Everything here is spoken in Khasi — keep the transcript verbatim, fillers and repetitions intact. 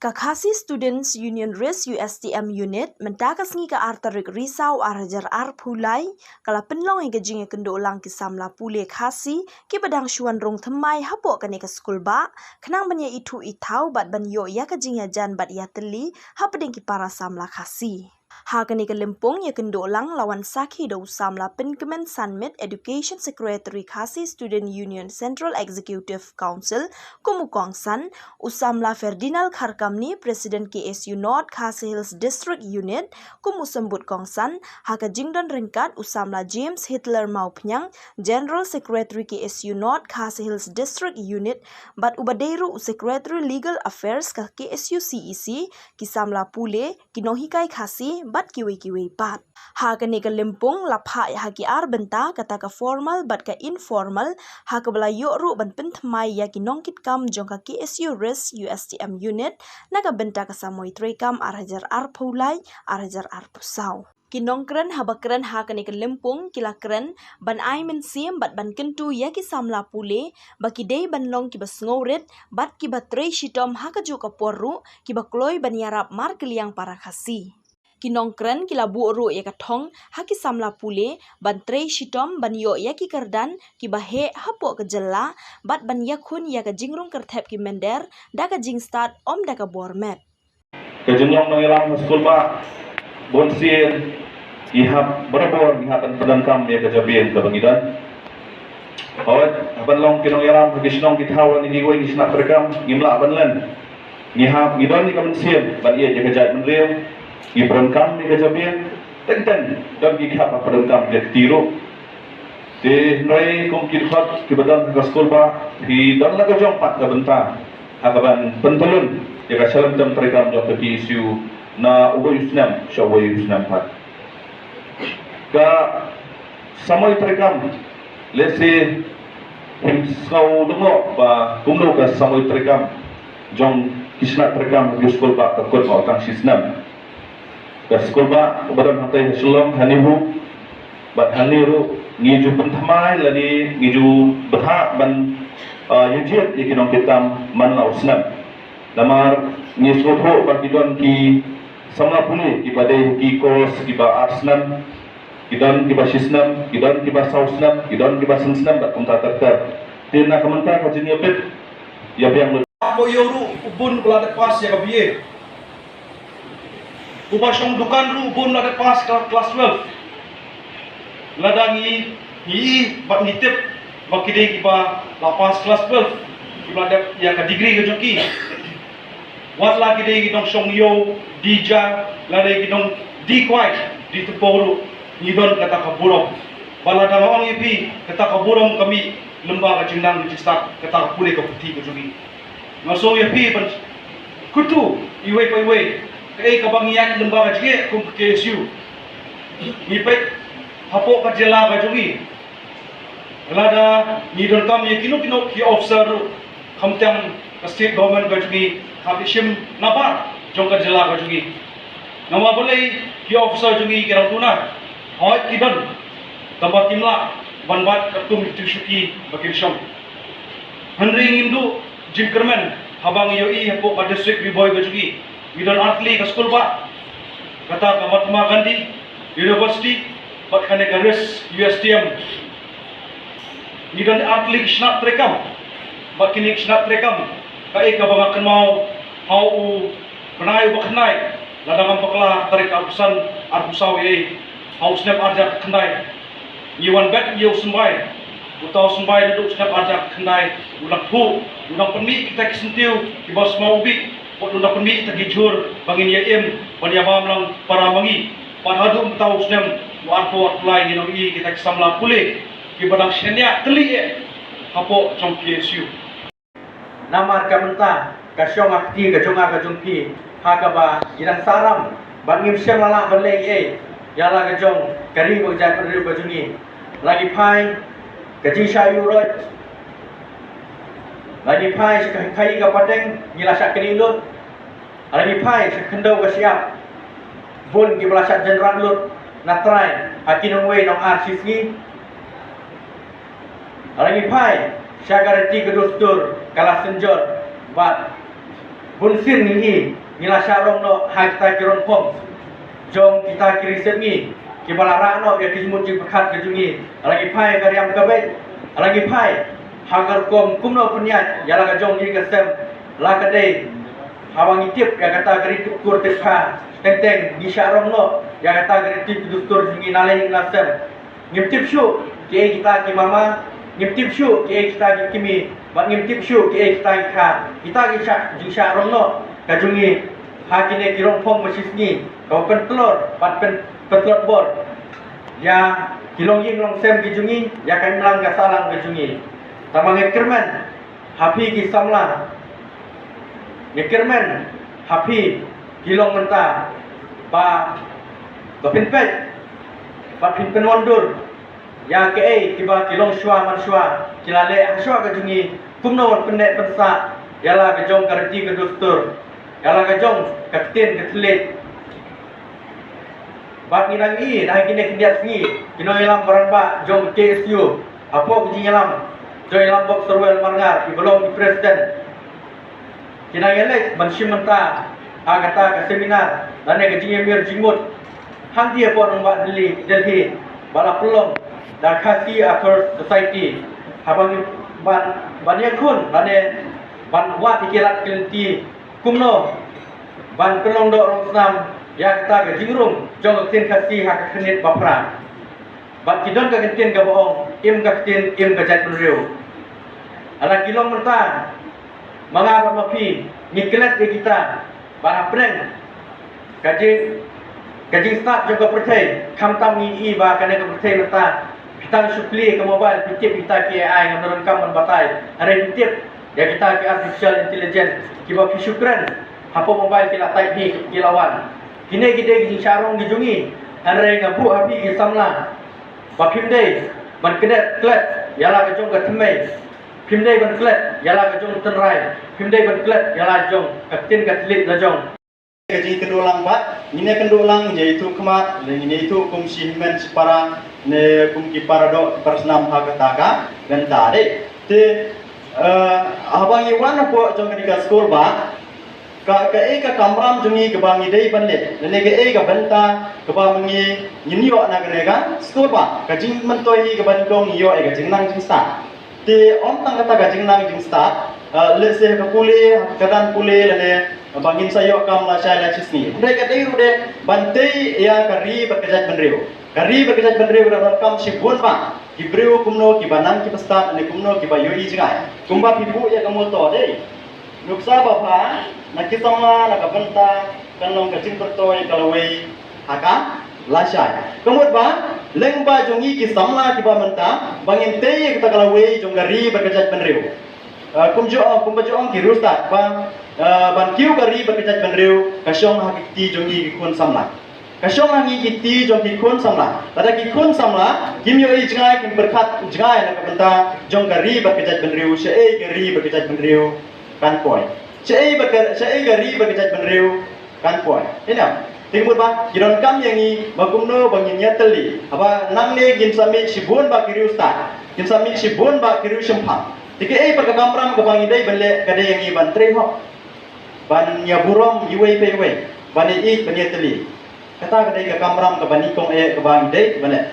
Ka Khasi Students Union Ris U S T M Unit mynta ka sngi ka ar tarik Risaw ar hajar arphew lai ka la pynlong ïa ka jingïakynduh lang ki samla pule Khasi kiba dang shu wan rung thymmai hapoh kane ka skulbah khnang ban ïa ithuh ithaw bad ban ïoh ïa ka jingïajan bad ïatylli hapdeng ki para samla Khasi. Ha kane ka lympung ïakynduh lang la wan sakhi da u samla Pynkmen Sanmit, Education Secretary, Khasi Student Union Central Executive Council, kum u kongsan, u samla Ferdinand Kharkamni, President K S U North Khasi Hills District Unit, kum u symbud kongsan, ha ka jingdon ryngkat u samla James Hitler Mawphniang, General Secretary K S U North Khasi Hills District Unit, bad uba dei ruh u Secretary Legal Affairs ka K S U C E C, ki samla pule, ki nonghikai Khasi bad kiwei kiwei pat. Ha kane ka lympung la phah ïa ha ki ar bynta, kata ka formal bad ka informal, ha kaba la ïoh ruh ban pynthymmai ïa ki nongkitkam jong ka K S U Ris U S T M Unit na ka bynta ka samoi treikam ar hajar arphew lai ar hajar arphew saw. Ki nongkren haba kren ha kane ka lympung ki la kren ban ai mynsiem bad ban kyntu ïa ki samla pule ba ki dei ban long kiba sngewrit bad kiba trei shitom ha kajuh ka por ruh kiba kloi ban ïarap markylliang para Khasi. Ki nongkren ki la buh ruh ïa ka thong ha ki samla pule ban trei shitom ban ïoh ïa ki kyrdan kiba heh hapoh ka jylla bad ban ïakhun ïa ka jingrung kyrthep ki mynder da ka jingstad ym da ka bor met. Ka jinglong nongïalam ha skulbah, bun sien ngi hap barabor ngi hap ban pyndonkam ïa ka jabieng kaba ngi don. Hooid, haba ngi long ki nongïalam ha ki shnong ki thaw lane kiwei ki shnat treikam ngim lah ban len. Ngi hap, ngi don ïa ka mynsiem ban ïeit ïa ka jaitbynriew, ngi pyndonkam ïa ka jabieng. Teng teng don ki khap ban pyndonkam ïa ka kti ruh. Te hynrei kum ki dkhot kiba don ha ka skulbah, phi don la ka jong pat ka bynta ha kaban pyntylun ïa ka shlem tem treikam jong ka K S U na uwei u snem sha uwei u snem pat. Ka samoi treikam, lehse phim sngew lyngngoh ba kumno ka samoi treikam jong ki shnat treikam ha ki skulbah ka kut noh tang shi snem. Ka skulbah ba don hangtei ha Shillong ha NEHU bad hangne ruh ngi ju pynthymmai lane ngi ju bthah ban, ah, ïa jied ïa ki nongkitkam man la u snem. Namar ngi sngewthuh ba ki don ki samla pule kiba dei ki course kiba ar snem, ki don kiba shi snem, ki don kiba saw snem, ki don kiba san snem bad kumta ter ter. Te na ka bynta ka jingïabit ïa biang lut. Ko ïoh ruh u bun ba la dep pass ïa ka B A. Uba shong dukan ruh u bun la dep pass ka klas twelve. Lada ngi, ngi i bad ngi tip ba ki dei kiba la pass klas twelve, kiba la dep ïa ka degree ka jong ki. Wat la ki dei ki nongshong ïew, dih ja, lada ki nongdih kwai, dih tympew ruh, ngi don kata ka burom. Ba lada nga ong ïa phi, kata ka burom ka mih lyngba ka jingnang ka jingstad, kata ka pule ka puthi ka jong ngi. Nga sngew ïa phi ban kyntu iwei pa iwei, kaei kaba ngi ïaid lyngba ka jingeh kum ka K S U. Ngi peit hapoh ka jylla ka jong ngi. Lada ngi donkam ïa kino kino ki officer ruh, khamtam ka state government ka jong ngi, hap shim nabar jong ka jylla ka jong ngi. Namar balei ki officer jong ngi ki dang duna, hooid ki don, tangba kim lah ban bat katkum ki shuki ba kin shong. Hynrei ngim duh jingkyrmen haba ngi ïohi hapoh ka district Ri Bhoi ka jong ngi, ngi don artylli ka skulbah, kata ka Mahatma Gandhi University bad kane ka Ris U S T M. Ngi don artylli ki shnat treikam bad kine ki shnat treikam, kaei kaba nga kynmaw ha u bnai uba khyndai, lada ngam bakla tarik arphew san, arphew saw ïa, ha u snem arhajar khyndai. Ngi wan bet ïa u symbai. Uta u symbai naduh u snem arhajar khyndai u nang phuh, u nang pynmih kita ki syntiew kiba smaw u bih, bad u nang pynmih kita ki jhur ba ngin ïa im ban ïa bam lang para ma ngi. Bad haduh mynta u snem u arphew arphew lai ngi nang ïohi kita ki samla pule kiba dang shaniah tylli eh hapoh jong K S U. Namar ka mynta ka shong ka kti ka jong nga ka jong phi, ha kaba ngi dang sahram bad ngim shym la lah ban leh ei ei ïa la ka jong ka ri bad ka jaitbynriew ka jong ngi. La ngi phai ka jingshah ïuh roit, la ngi phai sha ka khaïi ka pateng ngi la shah knieh lut. La ngi phai sha khyndew ka shyiap, bun kiba la shah jynrat lut na trai ha ki nongwei nongar shisngi. La ngi phai sha ka riti ka dustur ka la synjot bad Bun sien ngi, ngi la shah rong noh ha kita ki rong phong jong kita ki ringsem ngi, kiba la rah noh ïa ki jingmut jingpyrkhat ka jong ngi. Lada ngi phai ka riam ka beit, lada ngi phai ha ka rukom kumno pynïaid ïa la ka jong ngi ka sem, la ka dei haba ngi tip ïa kata ka ri tip kur tip kha, teng teng ngi shah rong noh ïa kata ka ri tip dustur jong ngi na lei na sem. Ngim tip shuh kiei kita ki mama, ngim tip shuh kiei kita ki kmie, bad ngim tip shuh kiei kita ki kha. Kita ki shah, jingshah rong noh ka jong ngi ha kine ki rong phong ba shisngi, kaba pyntlot bad pyn, pyntlot bor ïa ki longïing longsem ki jong ngi, ïa ka imlang ka sahlang ka jong ngi. Tangba ngi kyrmen ha phi ki samla, ngi kyrmen ha phi ki long mynta ba, ba phin peit, ba phin pynwandur ïa kaei kiba ki longshuwa manshuwa ki la leh ha shuwa ka jong ngi, kumno ban pynneh pynsah ïa la ka jong ka riti ka dustur, ïa la ka jong ka ktien ka thylliej. Bad ngi nang ïohi ha kine ki ïat sngi, ki nongïalam barangbah jong ka K S U, hapoh ka jingïalam jong i Lambok Sorwell Marngar, iba long i president, ki nang ïaleit ban shim bynta ha kata ka seminar lane ka jingïamir jingmut hangtei hapoh nongbah Delhi, Delhi, ba la pynlong da Khasi Authors Society, haba ngi ban, ban ïakhun lane ban wad ïa ki lad ki lynti kumno ban pynlong doh rong snam ïa kata ka jingrung jong ka ktien Khasi ha ka khyrnit ba phra. Bad ki don ka kyntien kaba ong, im ka ktien im ka jaitbynriew. Lada ki long mynta ma nga bad ma phi ngi klet ïa kita, bad hapdeng ka jing, ka jingstad jong ka pyrthei, khamtam ngi ïohi ba kane ka pyrthei mynta phi tang shu plie ka mobile, phi tip kita ki A I, ngam donkam ban batai, hynrei phi tip ïa kita ki artificial intelligence kiba phi shu kren hapoh mobile, ki la type hi, ki la wan. Kine ki dei ki jingshah rong ki jong ngi, hynrei nga buh ha phi ki samla ba phim dei ban klet, klet ïa la ka jong ka thymmei, phim dei ban klet ïa la ka jong ka tynrai, phim dei ban klet ïa la jong ka ktien ka thylliej la jong. Ka jingkynduh lang bad ngin ïakynduh lang, ngin ïa ithuh khmat, lane ngin ïa ithuh kum shi hynmen shi para, ne kum ki para doh ki para snam ha kata ka bynta, dei. Te, eh, haba ngi wan hapoh jong kane ka skulbah, ka, kaei ka kamram jong ngi kaba ngi dei ban leh, lane kaei ka bynta kaba ma ngi ngin ïoh na kane ka skulbah? Ka jingmyntoi hi kaba nyngkong, ngi ïoh ïa ka jingnang jingstad. Te ym tang kata ka jingnang jingstad, eh, lehse ka pule, ka dan pule, lane ba ngin sa ïoh kam lashai lashisngi, hynrei ka dei ruh de ban tei ïa ka ri bad ka jaitbynriew. Ka ri bad ka jaitbynriew ka donkam shibun bah ki briew kumno kiba nang kiba stad, ne kumno kiba ïohi jngai. Kumba phi buh ïa ka motto, dei, nuksa babha na ki samla na ka bynta kan long ka jingpyrtoi ka lawei ha ka lashai. Ka mut ba lyngba jong ngi ki samla kiba mynta, ba ngin tei ïa kata ka lawei jong ka ri bad ka jaitbynriew. Eh, kum ju ong, kumba ju ong ki riewstad ba, eh, ban kiew ka ri bad ka jaitbynriew ka shong ha ki kti jong ngi ki khun samla. Ka shong ha ngi ki kti jong ki khun samla. Lada ki khun samla kim ïohi jngai, kim pyrkhat jngai na ka bynta jong ka ri bad ka jaitbynriew, shaei ka ri bad ka jaitbynriew kan poi? Shaei bad ka, shaei ka ri bad ka jaitbynriew kan poi? Ina, te ka mut ba ki donkam ïa ngi ba kumno ba ngin ïatylli. Haba nangne ngin sa mih shibun bah ki riewstad, ngin sa mih shibun bah ki riewshemphang. Te kaei pat ka kamram kaba ngi dei ban leh? Ka dei ïa ngi ban trei hok, ban ïaburom iwei pa iwei, ban ïaieit, ban ïatylli. Kata ka dei ka kamram kaba nyngkong eh kaba ngi dei ban leh.